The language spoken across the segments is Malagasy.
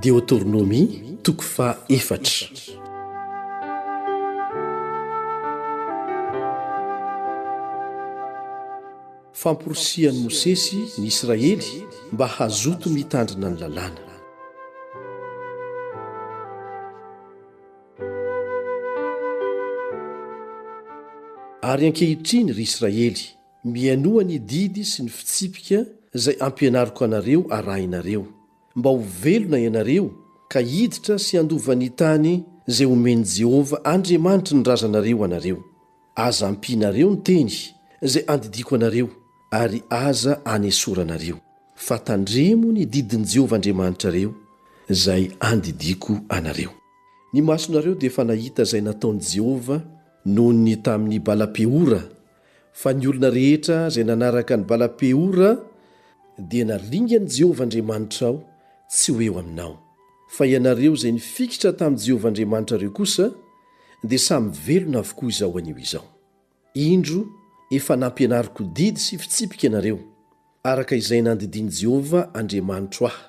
Deotornomia toko faha efatra. Famporisihan'i Mosesy ny Israely mba hazoto mitandrina ny lalàna. Ary ankehitriny, ry Israely, mihainoa ny didy sy ny fitsipika izay ampianariko anareo arahinareo, mba ho velona ianareo ka hiditra sy handova ny tany izay homen'i Jehovah Andriamanitry ny razanareo anareo. Aza ampianareo ny teny izay andidiako anareo, ary aza anesoranareo, fa tandremo ny didin'i Jehovah Andriamanitrareo izay andidiako anareo. Ny masonareo dia efa nahita izay nataon'i Jehovah noho ny tamin'i Bala-peora, fa ny olona rehetra izay nanaraka an'i Bala-peora dia naringan'i Jehovah Andriamanitrao tsy ho eo aminao. Fa ianareo izay nifikitra tamin'i Jehovah Andriamanitrareo kosa dia samy velona avokoa izao anio izao. Indro, efa nampianariko didy sy fitsipika ianareo, araka izay nandidian'i Jehovah Andriamanitro ahy,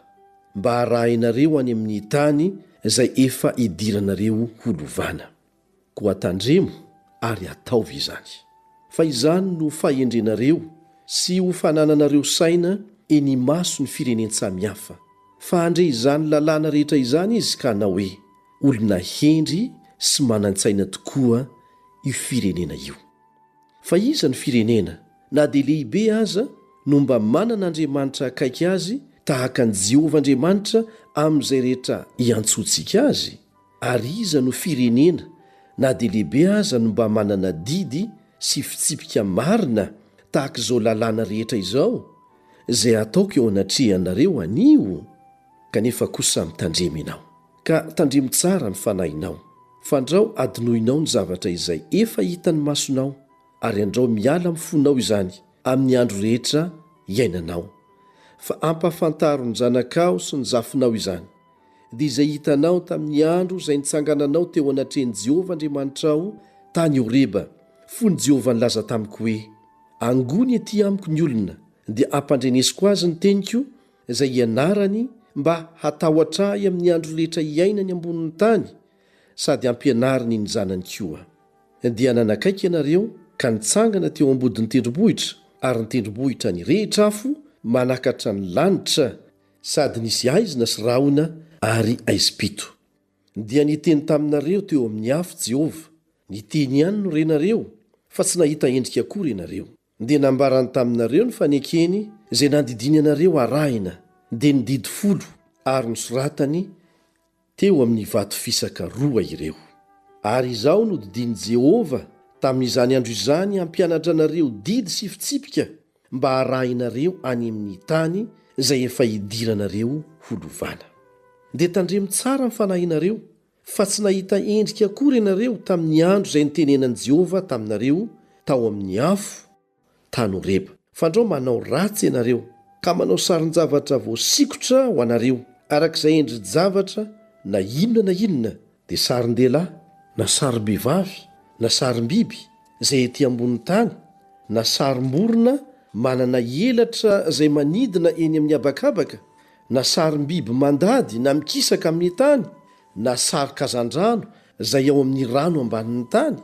mba harahinareo any amin'ny tany izay efa hidiranareo holovana. Koa tandremo ary ataovy izany. Fa izany no fahendrenareo sy ho fanananareo saina eny imason'ny firenen-tsamihafa. Fa handre izany lalàna rehetra izany izy ka hanao hoe, Olona hendry sy manan-tsaina tokoa io firenena io. Fa iza no firenena, na dia lehibe aza, no mba manana Andriamanitra akaiky azy tahaka an'i Jehovah Andriamanitra amin'izay rehetra iantsoantsika azy? Ary iza no firenena, na dia lehibe aza, no mba manana didy sy fitsipika marina tahaka izao lalàna rehetra izao, izay ataoko eo anatrehanareo anio? Kanefa kosa mitandrema ianao. Ka tandremo tsara ny fanahinao, fandrao adinoinao ny zavatra izay efa hitan'ny masonao, ary andrao miala amin'ny fonao izany amin'ny andro rehetra iainanao. Fa ampahafantaro ny zanakao sy ny zafinao izany, dia izay hitanao tamin'ny andro izay nitsangananao teo anatrehan'i Jehovah Andriamanitrao tany Horeba, fony Jehovah nilaza tamiko hoe, Angony etỳ amiko ny olona, dia ampandrenesiko azy ny teniko, izay hianarany mba hatahotra ahy amin'ny andro rehetra iainany ambonin'ny tany, sady hampianariny ny zanany koa. Dia nanakaiky ianareo ka nitsangana teo ambodin'ny tendrombohitra, ary ny tendrombohitra nirehitra afo manakatra ny lanitra, sady nisy haizina sy rahona ary haizim-pito. Dia niteny taminareo teo amin'ny afo Jehovah, ny teny ihany no renareo, fa tsy nahita endrika akory ianareo. Dia nambarany taminareo ny fanekeny izay nandidiany anareo harahina, dia ny didy folo, ary nosoratany teo amin'ny vato fisaka roa ireo. Ary izao no didian'i Jehovah tamin'izany andro izany hampianatra anareo didy sy fitsipika mba harahinareo any amin'ny tany izay efa hidiranareo holovana. Dia tandremo tsara ny fanahinareo, Fa tsy nahita endrika akory ianareo tamin'ny andro izay nitenenan'i Jehovah taminareo tao amin'ny afo tany Horeba. Fandrao manao ratsy ianareo, ka manao sarin-javatra voasikotra ho anareo, araka izay endri-javatra na inona na inona, dia sarin-dehilahy, na sarim-behivavy, na sarim-biby, izay etỳ ambonin'ny tany, na sarim-borona manana elatra izay manidina eny amin'ny habakabaka, na sarim-biby mandady na mikisaka amin'ny tany, na sarin-kazandrano izay ao amin'ny rano ambanin'ny tany,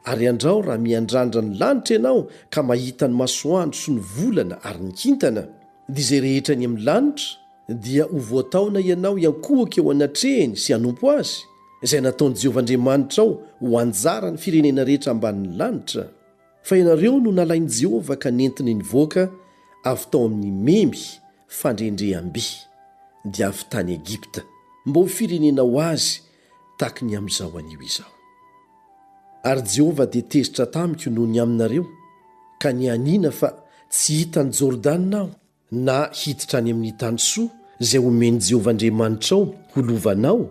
ary andrao raha miandrandra ny lanitra ianao ka mahita ny masoandro sy ny volana ary ny kintana, dia izay rehetra any amin'ny lanitra, dia ho voataona ianao hiankohoka eo anatrehiny sy hanompo azy, izay nataon'i Jehovah Andriamanitrao ho anjaran'ny firenena rehetra ambanin'ny lanitra. Fa ianareo no nalain'i Jehovah ka nentiny nivoaka avy tao amin'ny memy fandrendreham-by, dia avy tany Egypta, mba ho firenena ho azy tahaky ny amin'izao anio izao. Ary Jehovah dia tezitra tamiko noho ny aminareo, ka nianiana fa tsy hita an'i Jordana aho, na hiditra any amin'ny tany soa izay homen'i Jehovah Andriamanitrao ho lovanao,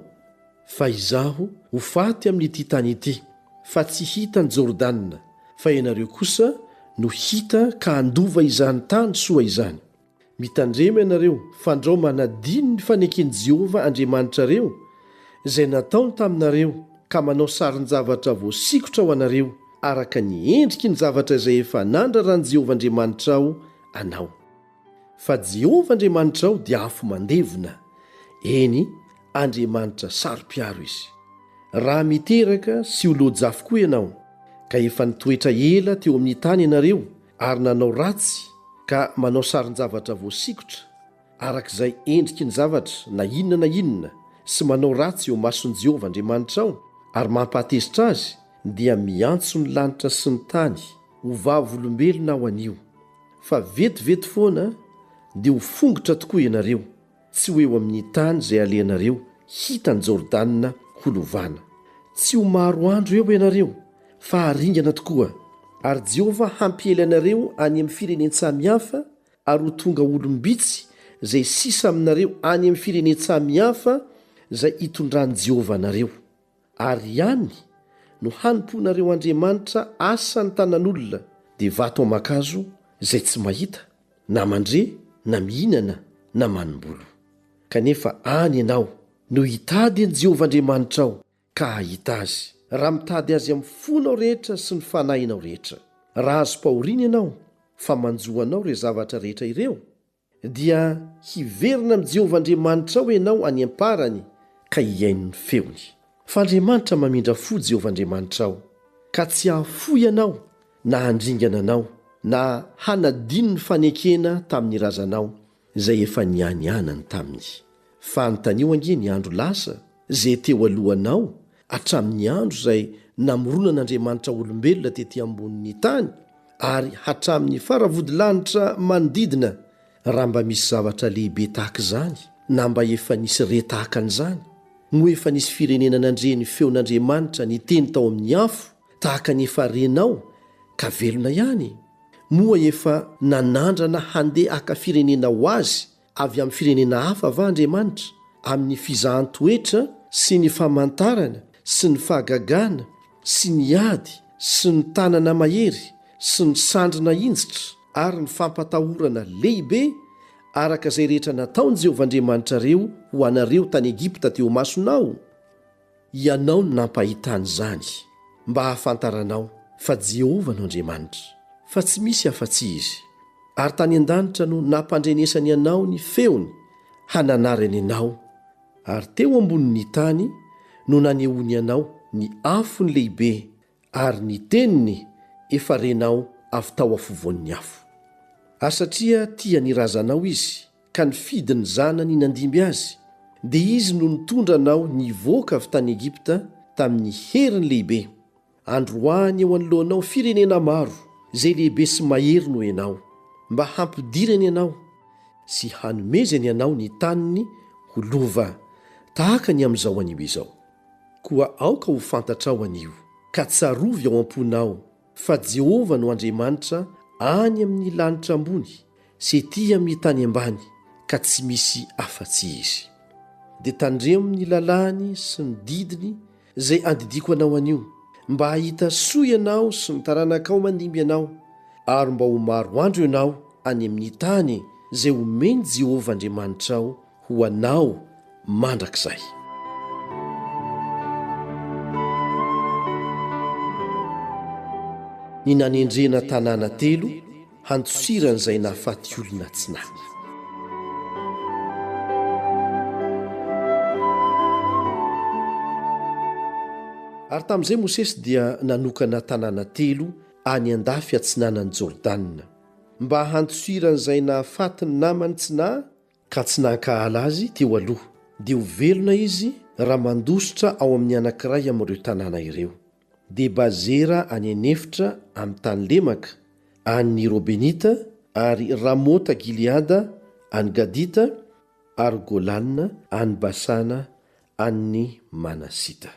fa izaho ho faty amin'ity tany ity, fa tsy hita an'i Jordana, fa ianareo kosa no hita ka handova izany tany soa izany. Mitandrema ianareo, fandrao manadino ny faneken'i Jehovah Andriamanitrareo, izay nataony taminareo, ka manao sarin-javatra voasikotra ho anareo, araka ny endriky ny zavatra izay efa nandraran'i Jehovah Andriamanitrao anao. Fa Jehovah Andriamanitrao dia afo mandevona, eny, Andriamanitra saro-piaro Izy. Raha miteraka sy ho loa-jafy koa ianao, ka efa nitoetra ela teo amin'ny tany ianareo ary nanao ratsy ka manao sarin-javatra voasikotra araka izay endriky ny zavatra na inona na inona sy manao ratsy eo imason'i Jehovah Andriamanitrao ary mampahatezitra azy, dia miantso ny lanitra sy ny tany ho vavolombelona aho anio, fa vetivety foana dia ho fongotra tokoa ianareo, tsy ho eo amin'ny tany izay alehanareo hita an'i Jordana ho lovana. Tsy ho maro andro eo ianareo, fa haringana tokoa, ary Jehovah hampiely anareo any amin'ny firenen-tsamy hafa ary ho tonga olom-bitsy izay sisa aminareo any amin'ny firenen-tsamy hafa izay hitondran'i Jehovah anareo. Ary any no hanompoanareo andriamanitra asan'ny tanan'olona, dia vato aman-kazo izay tsy mahita, na mandre, na mihinana, na manimbolo. Kanefa any ianao no hitady an'i Jehovah Andriamanitrao ka hahita azy, raha mitady azy amin'ny fonao rehetra sy ny fanahinao rehetra. Raha azom-pahoriana ianao, fa manjo anao ireo zavatra rehetra ireo, Dia hiverina amin'i Jehovah Andriamanitrao ianao any am-parany ka hihaino ny feony. Fa Andriamanitra mamindra fo Jehovah Andriamanitrao, ka tsy hahafoy anao na handringana anao, na hanadino ny fanekena tamin'ny razanao izay efa nianianany taminy. Fa anontanio ange ny andro lasa izay teo alohanao hatramin'ny andro izay namoronan'Andriamanitra olombelona tety ambonin'ny tany ary hatramin'ny faravodilanitra manodidina, raha mba misy zavatra lehibe tahaka izany, na mba efa nisy re tahaka an'izany? Moa efa nisy firenena nandre ny feon'Andriamanitra niteny tao amin'ny afo tahaka ny efa renao ka velona ihany? Moa efa nanandrana handeha haka firenena ho azy Avy amin'ny firenena hafa va Andriamanitra, amin'ny fizahan-toetra sy ny famantarana sy ny fahagagana sy ny ady sy ny tanana mahery sy ny sandry nahinjitra ary ny fampatahorana lehibe, araka izay rehetra nataon'i Jehovah Andriamanitrareo ho anareo tany Egypta teo imasonao? Ianao no nampahitany izany, mba hahafantaranao fa Jehovah no Andriamanitra, fa tsy misy afa-tsy Izy. Ary tany an-danitra no nampandrenesany anao ny feony hananarany anao, ary teo ambonin'ny tany no nanehoany anao ny afony lehibe ary ny teniny efa renao avy tao afovoan'ny afo. Ary satria tia ny razanao Izy, ka nifidy ny zanany nandimby azy, dia izy no nitondra anao nivoaka avy tany Egypta tamin'ny heriny lehibe, androahany eo anoloanao firenena maro izay lehibe sy mahery noho ianao, mba hampidirany anao sy hanomezany anao ny taniny ho lova, tahaka ny amin'izao anio izao. Koa aoka ho fantatrao anio, ka tsarovy ao am-ponao, fa Jehovah no Andriamanitra any amin'ny lanitra ambony sy ety amin'ny tany ambany, ka tsy misy afa-tsy Izy. Dia tandremo ny lalàny sy ny didiny izay andidiako anao anio, mba hahita soa ianao sy ny taranakao mandimby anao, ary mba ho maro andro ianao any amin'ny tany izay omen'i Jehovah Andriamanitrao ho anao mandrakizay. Ny nanendrena tanàna telo handosiran'izay nahafaty olona tsy nahy. Ary tamin'izay Mosesy dia nanokana tanàna telo any an-dafy atsinanan'i Jordana, mba handosiran'izay nahafaty ny namany tsy nahy, ka tsy nankahala azy teo aloha, dia ho velona izy raha mandositra ao amin'ny anankiray amin'ireo tanàna ireo, dia Bazera any an'efitra amin'ny tany lemaka, an'ny Robenita, ary Ramota Gileada an'ny Gadita, ary Golana any Basana an'ny Manasita.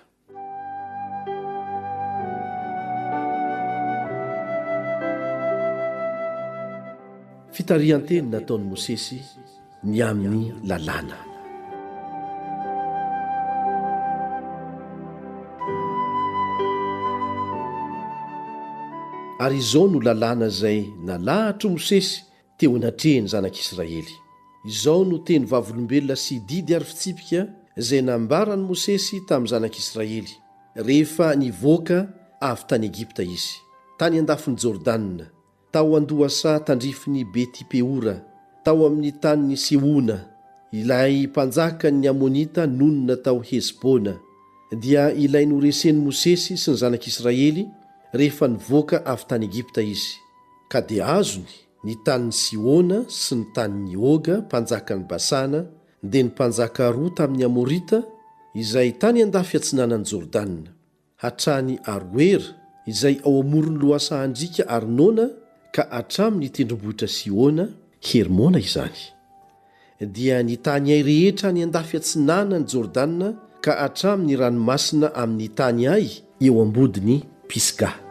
Fitarihan-teny nataon'i Mosesy ny amin'ny Lalàna. Ary izao no lalàna izay nalahatr'i Mosesy teo anatrehan'ny zanak'Israely. Izao no teny vavolombelona sy didy ary fitsipika izay nambaran'i Mosesy tamin'ny zanak'Israely, rehefa nivoaka avy tany Egypta izy, tany an-dafin'i Jordana, tao an-dohasaha tandrifin'i Beti-peora, tao amin'ny tanin'i Sihona. ilay mpanjakan'ny Amonita nonina tao Hesbona, dia ilay noresen'i Mosesy sy ny zanak'Israely rehefa nivoaka avy tany Egypta izy, ka dia azony ny tanin'i Sihona sy ny tanin'i Oga mpanjakan'i Basana, dia ny mpanjaka roa tamin'ny Amorita, izay tany andafy atsinanan'i Jordana. Hatrany Aroera, izay ao amoron'ny lohasahan-driaka Arnona ka hatramin'ny tendrombohitra Siona, Hermona izany. Dia ny tany Ay rehetra any andafy atsinanan'i Jordana ka hatramin'ny ranomasina amin'ny tany Ay eo ambodin'i Pisga.